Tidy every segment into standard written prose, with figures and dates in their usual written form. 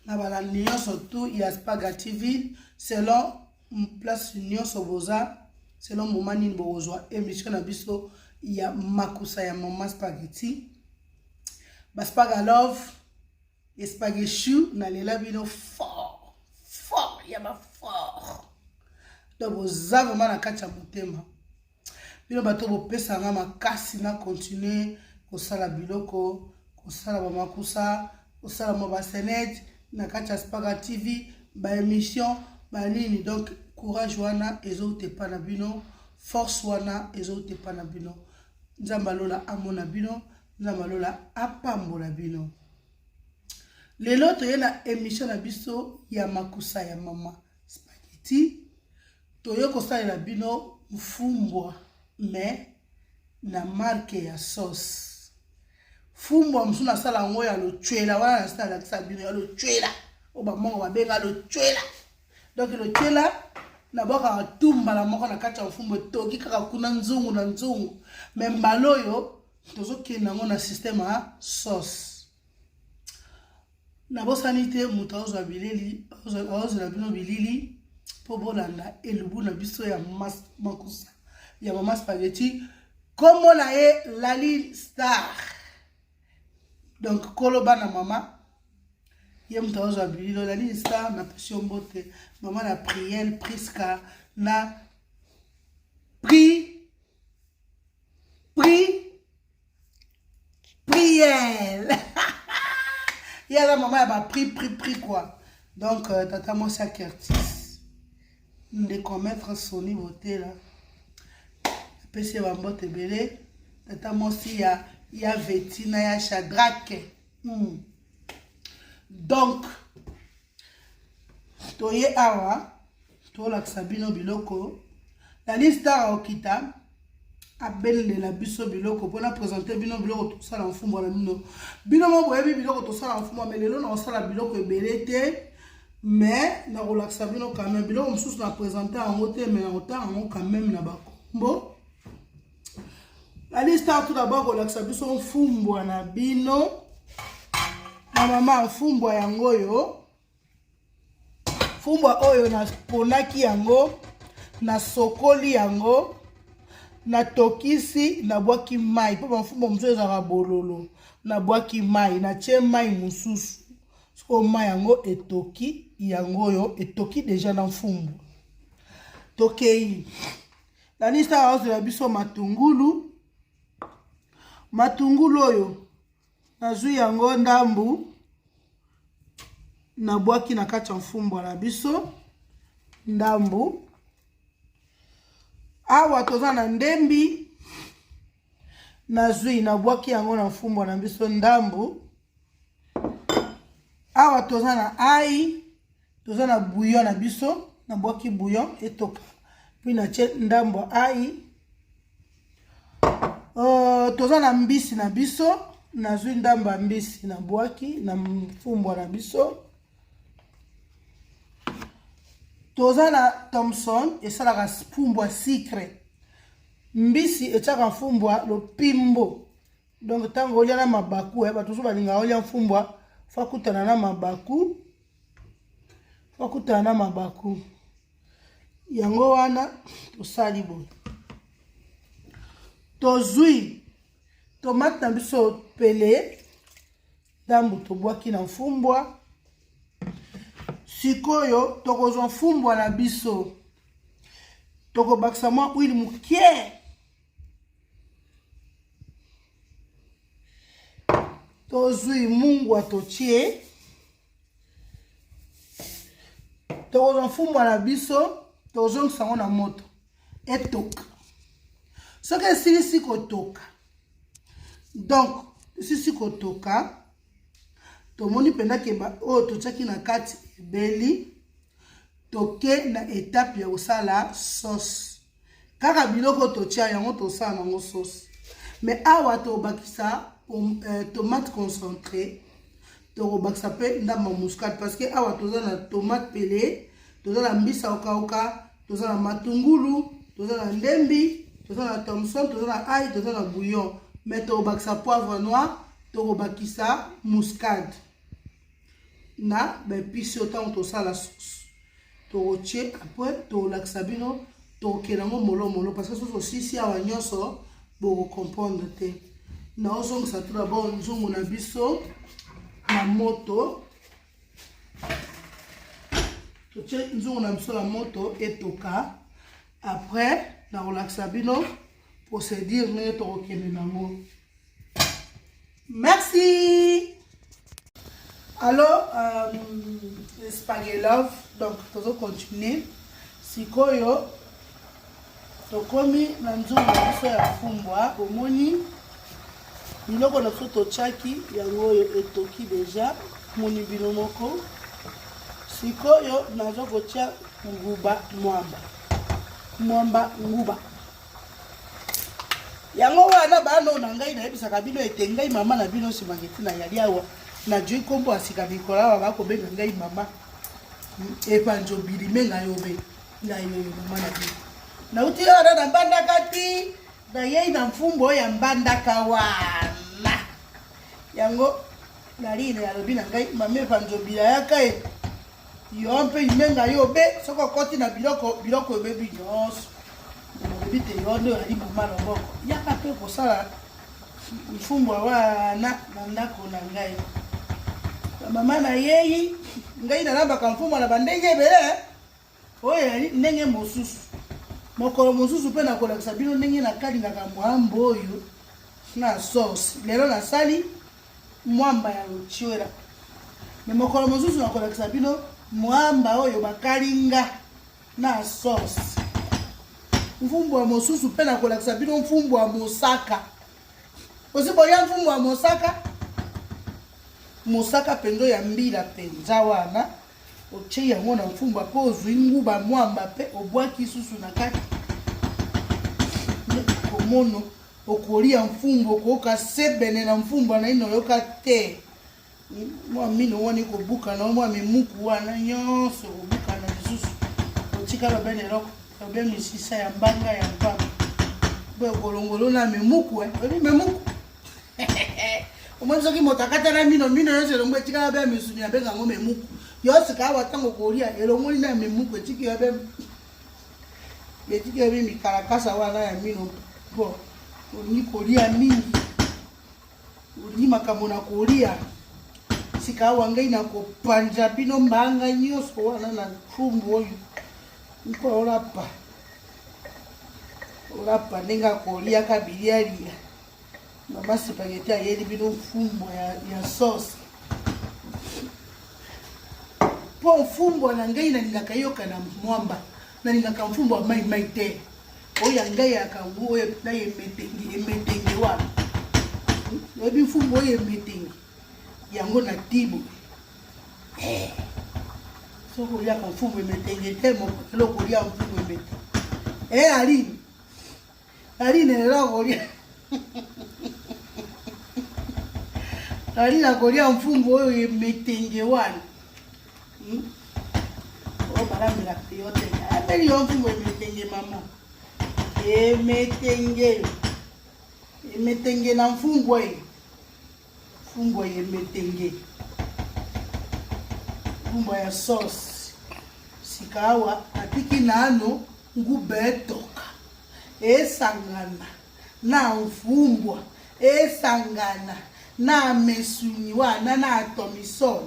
Na balandi nyonso tout ya Spaga TV selon place nyonso boza selon moment nini bokozwa émission na biso ya makusa ya mama spaghetti ba spaga love espaghe chou nalela bino fort fort ya ba fort donc boza vraiment na kati ya motema Bino bato bopesa nga makasi na continuer kosala biloko, kosala ba makusa, kosala mwa ba scenette na kati ya Spaga TV, ba emission, ba nini. Donc courage wana ezouta epa na bino, force wana ezouta epa na bino. Nzambe alola amona bino, Nzambe alola apambola bino. Lelo toye na emission na biso ya makusa ya mama Spaghetti. Toye kosalela bino mfumbwa mais na marque ya sauce. Fumbwa mosusu nasala yango ya locwela wana nasi nalakisa bino ya locwela oyo bamongo babenga locwela. Donc locwela nabwakaka tu mbala moko na kati ya mfumbwa etoki kaka kuna nzungu na nzungu. Mais mbala oyo tozokende yango na système ya sauce. Nabosani te moto azwa bileli azwela bino bilili mpo bolanda elubu na biso ya makusa ya mama spaghetti nkombo na ye Laline Star donc kolo bana mama ye moto azwa bilili Laline Star napesi yo mbote mama na Priel Priska na Pri Pri Priel ye aza mama ya ba pri pri pri quoi donc euh, tata mwasi ya Curtis ndeko maître Sony Botela apesi ye bambote ebele tata mwasi ya ya Vetina ya Shadrake hmm. Donc toye awa tolakisa bino biloko la liste okita abendela biso biloko mpona presente bino biloko tosala mfumbwa na bino bino mo boyebi biloko tosala mfumbwa me lelo nakosala biloko ebele te mais nakolakisa bino quand même biloko mosusu na presente yango te mais nakotanga yango quand même na bakombo La liste tout d'abord kolakisa biso mfumbwa na bino na mama mfumbwa yango oyo mfumbwa oyo naponaki yango nasokoli yango natokisi nabwaki mai mpo bamfumbwa mosusu ezalaka bololo nabwaki mai natie mai mosusu sikoyo mai yango etoki yango oyo etoki deja na mfumbwa tokei Lanisa azwela biso matungulu. Matungulu oyo nazwi yango ndambu nabwaki na kati ya mfumbwa na biso ndambu. Awa toza na ndembi nazwi nabwaki yango na mfumbwa na biso ndambu. Awa toza na ai toza na bouillon na biso nabwaki bouillon etoka puis natie ndambo ya ai uh, toza na mbisi na biso nazwi ndambo ya mbisi nabwaki na mfumbwa na biso toza na thomson esalaka mfumbwa sucre mbisi etiaka mfumbwa lopimbo donc ntango olia na mabaku eh, bato mosusu balingaka olia mfumbwa fo akutana na mabaku fo akutana na mabaku yango wana tosali boye tozwi tomate na biso pele ndambu tobwaki na mfumbwa sikoyo tokozwa mfumbwa na biso tokobakisa mwa huile moke tozwi mungwa totie tokozwa mfumbwa na biso tozongisa yango na moto etoka soki esilisi kotoka donc esilisi kotoka tomoni mpenza ke oyo totiaki na kati ebeli toke na etape ya kosala sauce kaka biloko totia yango tosala nango sauce mais awa tobakisa euh, tomate concentré tokobakisa mpe ndambo ya muscade parce que awa toza na tomate pele toza na mbisa okauka toza na matungulu toza na ndembi toza na thomson toza na ail toza na bouillon mais tokobakisa poivre noir tokobakisa muscade. na baepisi oyo ntango tosala sauce tokotie apres tokolakisa bino tokokende yango molomolo parce que soki osisi awa nyonso bokocomprendre te. Naozongisa tout d'abord nzungu na biso na moto. Totie nzungu na biso na moto etoka. Après nakolakisa bino procédure ndenge tokokende nango. Merci. Allo, Spaghetti Love, donc tozo continuer. Sikoyo tokomi na nzungu na biso ya fumbwa. Bomoni biloko na biso totiaki yango oyo etoki deja, moni bino moko. Sikoyo nazo kotia nguba mwamba, mwamba nguba yango wana. Bana oyo na ngai nayebisaka bino ete ngai mama na bino Spaghetti na yali awa, najui nkombo ya sika. Mikolo awa bakobenga ngai mama Epanzo Bilime. Ngai obe ngai oyo mama na bino nauti wana na Mbandaka ti nayei na mfumbo oyo ya Mbandaka wana. Yango naline alobi na ngai: "Mama Epanzo Bila, yaka ye yo mpe imenga yo be soki okoti na biloko, biloko ebebi nyonso." Olobi te yo nde oyali mama loboko, yaka mpe kosala mfumbwa wana na ndako na ngai. Bamama na yei, ngai nalambaka mfumbwa na bandenge ebele. Oyo eyali ndenge mosusu. Mokolo mosusu mpe nakolakisa bino ndenge nakalingaka mwambo oyo na sauce. Lelo nasali mwamba ya lotiela, me mokolo mosusu nakolakisa bino mwamba oyo bakalinga na sauce. Mfumbwa mosusu mpe nakolakisa bino mfumbwa mosaka. Osi bolia mfumbwa mosaka? Mosaka mpenza ya mbila mpenza wana, otie yango na mfumbwa mpe ozwi nguba mwamba mpe obwaki susu na kati. Komono okolia mfumbwa, okoyoka sebene na mfumbwa naino oyoka te. Mwa mino wana ekobukana, mwa mimuku wana nyonso ekobukana lisusu, otikala obene eloko obe misisa ya mbanga ya mpamba boye kolongolo na mimuku. Oyebi mimuku? Omoni soki moto akatana mino, mino nyonso elongo, etikala be misuni, abenga yango memuku. Yo sika awa ntango kolia, elongoli na memuku, etiki yo be, etiki yo be mikalakasa wana ya mino. Mpo olingi kolia mingi, olingi makambo na kolia. Sika awa ngai nakopanja bino mbanga nyonso wana na mfumbu oyo mpo olapa, olapa ndenge akoliaka bilialia. Mama Spaghetti ayeli bino mfumbwa ya sauce, mpo mfumbwa na ngai nalingaka yoka na mwamba, nalingaka mfumbwa mai mai te. Oyo ya ngai yaka ngu oyo na emetenge, emetenge wana. Oyebi mfumbwa oyo emetenge yango na tibo. Soki oliaka mfumbwa emetenge te, mokolo okolia mfumbwa emetenge. Aline, Aline lelo akolia, Aline akolia mfumbu oyo emetenge wana. Oyo balambelaka yo te, ameli yo mfumbu emetenge. Mama emetenge, emetenge na mfumbu oyo, mfumbu emetenge, mfumbu ya sauce. Sika awa atiki nano nguba etoka, esangana na mfumbwa, esangana na mesuni wana na atomisol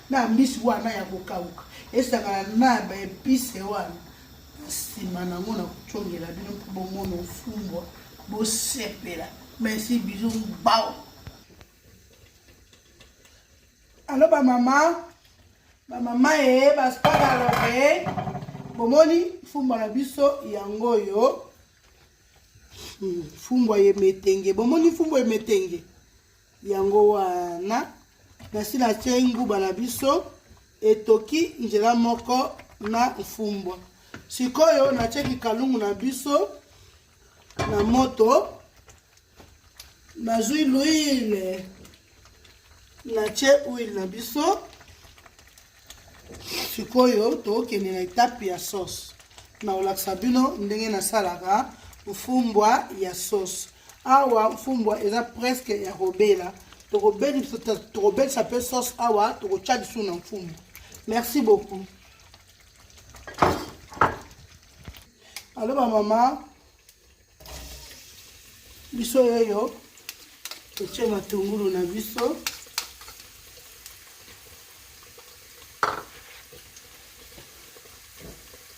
na mbisi wana ya kokauka, esangana na baepise wana. Nsima nango na kocongela bino mpo bomona mfumbwa, bosepela. Merci, bisous, bao. Alo bamama, bamama e baspagalobe, bomoni mfumbwa na biso yango oyo, mfumbwa ye metenge. Bomoni mfumbwa ye metenge yango wana. Nasi natie nguba na biso etoki nzela moko na mfumbwa. Sikoyo natie kikalungu na biso na moto, nazwi l'huile, natie huile na biso. Sikoyo tokende na etape ya sauce. Nakolakisa bino ndenge nasalaka mfumbwa ya sauce. Awa mfumbwa eza presque ya kobela. Tokobelisa mpe sauce awa, tokotya lisusu na mfumbwa. Merci beaucoup. Alo bamama, biso yeyo totie matungulu na biso.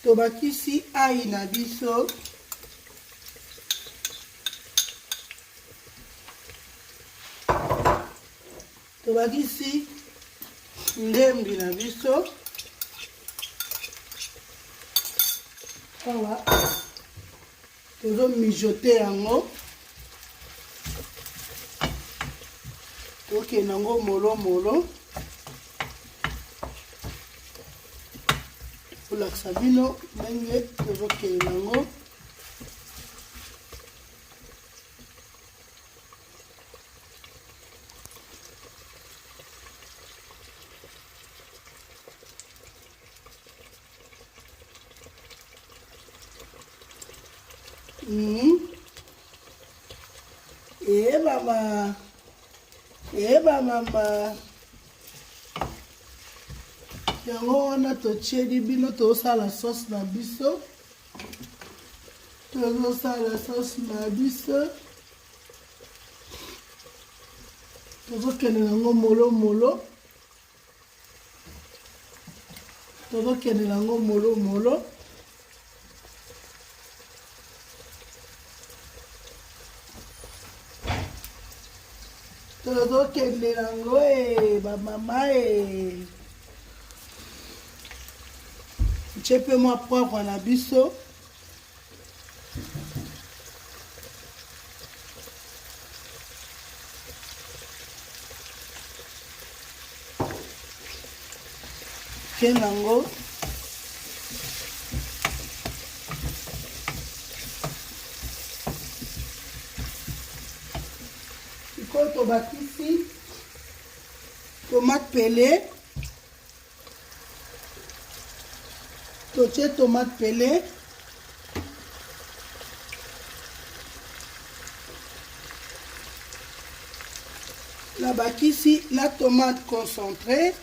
Tobakisi ai na biso. Tobakisi ndembi na biso. Awa tozo mijote yango, tokende yango molo molo. Kolakisa bino ndenge tozokende yango. E mama, e bamama, yango wana totieli bino, tozosala sauce na biso, tozosala sauce na biso, tozokende nango molo molo, tozokende nango molo molo. Tozokende nango e bamama e. Tie mpe mwa poivre na biso. Tie nango. Sikoyo tobakisi tomate pele, totie tomate pele, nabakisi na tomate concentré.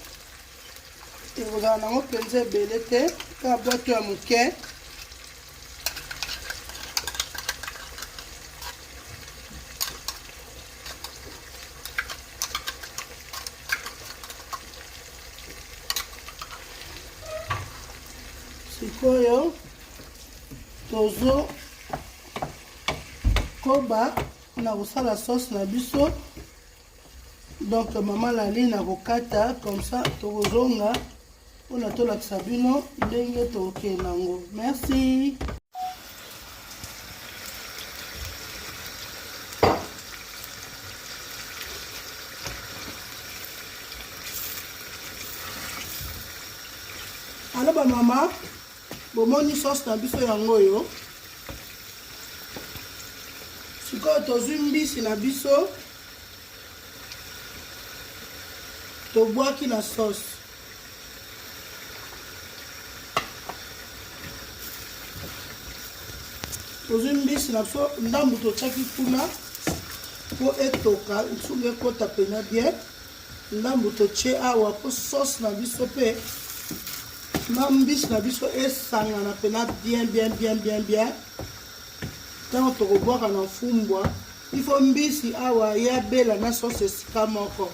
Ekozala nango mpenza ebele te, kaka bwato ya moke. Sikoyo tozo koba na kosala sauce na biso. Donc mama Lali na kokata comme ça, tokozonga mpona tolakisa bino ndenge tokokende yango. Merci. Alo bamama, bomoni sauce na biso yango oyo. Sikoyo tozwi mbisi na biso, tobwaki na sauce. Tozwi mbisi na biso ndambu totiaki kuna mpo etoka, nsungu ekota pena bien. Ndambu totie awa mpo sauce na biso mpe na mbisi na biso esangana pena bien bien bien bien bien. Ntango tokobwaka na mfumbwa, il faut mbisi awa ye abela na sauce esika moko,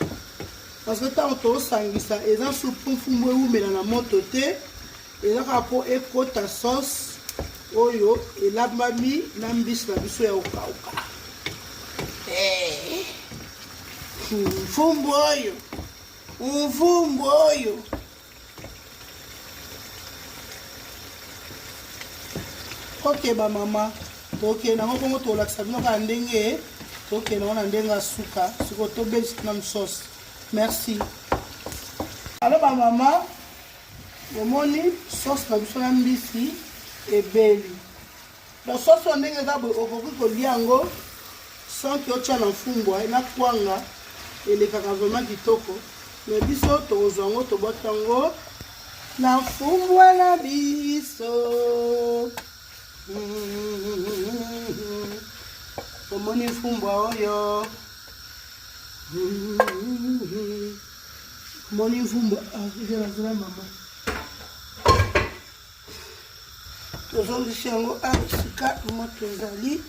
parce que ntango tosangisa eza supu, mfumbwa ewumela na moto te, eza kaka mpo ekota sauce oyo elambami na mbisi na biso ya okauka. Mfumbwa oyo, mfumbwa oyo. Ok bamama, tokende yango bongo, tolakisa bino kaka ndenge tokende yango na ndenge ya suka. Sikoyo tobelisa nanu sauce. Merci. Alo bamama, bomoni sauce na biso na mbisi ebeli. Donc sauce oyo ndenge eza boye, okoki kolia yango sans que otia na mfumbwa na kwanga, elekaka vraiment kitoko. Mais biso tokozwa yango, tobwaki yango na mfumbwa na biso. Omoni mfumbwa oyo. Omoni mfumbwa azela mama, tozongisi yango awa esika moto ezali,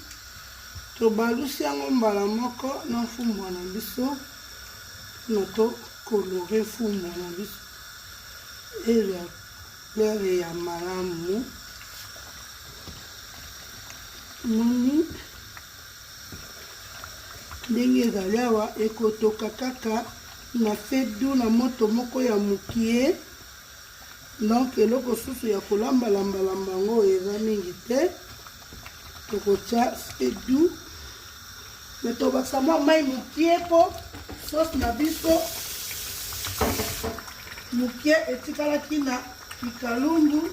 tobalusi yango mbala moko na mfumbwa na biso mpona tokolore mfumbwa na biso ezwa couleur ya malamu. Moni ndenge ezali awa, ekotoka kaka na fedu na moto moko ya mokie. Donc eloko susu ya kolambalambalamba yango eza mingi te. Tokotya fedu me tobakisa mwa mai mokie mpo sauce na biso mokie etikalaki na kikalungu.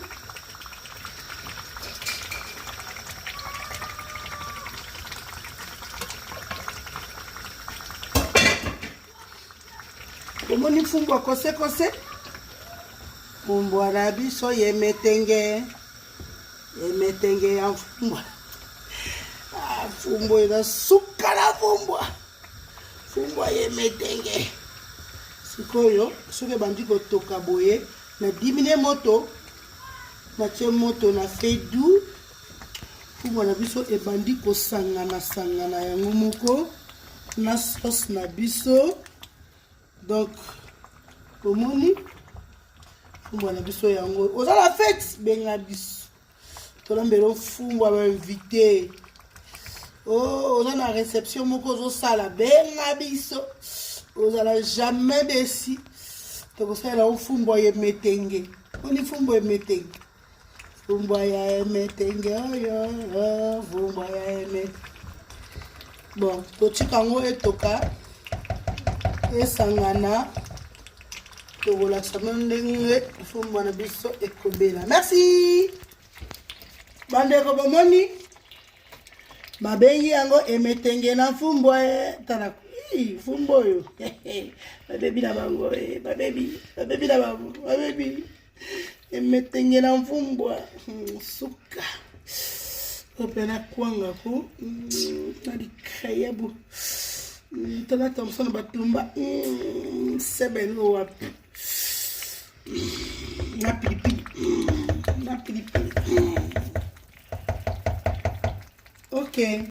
Omoni mfumbwa kosekose, mfumbwa na biso ye metenge, ye metenge ya mfumbwa. Ah, mfumbwa eza suka na mfumbwa, mfumbwa ye metenge. Sikoyo soki ebandi kotoka boye, na dimine moto, natie moto na fedu, mfumbwa na biso ebandi kosangana sangana yango moko na sauce na biso. Donc omoni mfumbwa na biso yango, oza na fete, benga biso tolambela mfumbwa ba invité. Oh, oza na réception moko ozosala, benga biso, ozala jamais desi. Tokosalela mfumbwa ye metenge. Oni mfumbwa ye metenge, mfumbwa ya emetenge oyo, mfumbwa ya emetenge. Bon, totika yango etoka esangana, tokolakisa bino ndenge mfumbwa na biso ekobela. Merci bandeko, bomoni babengi yango emetenge na mfumbwa. Tala mfumbwa oyo, babebi na bango, babebi, babebi na bango, babebi emetenge na mfumbwa suka oyo mpe na kwanga ko na likayabu tala tamso na batumba sebene oyo wapi na pilipili, na pilipili. Ok.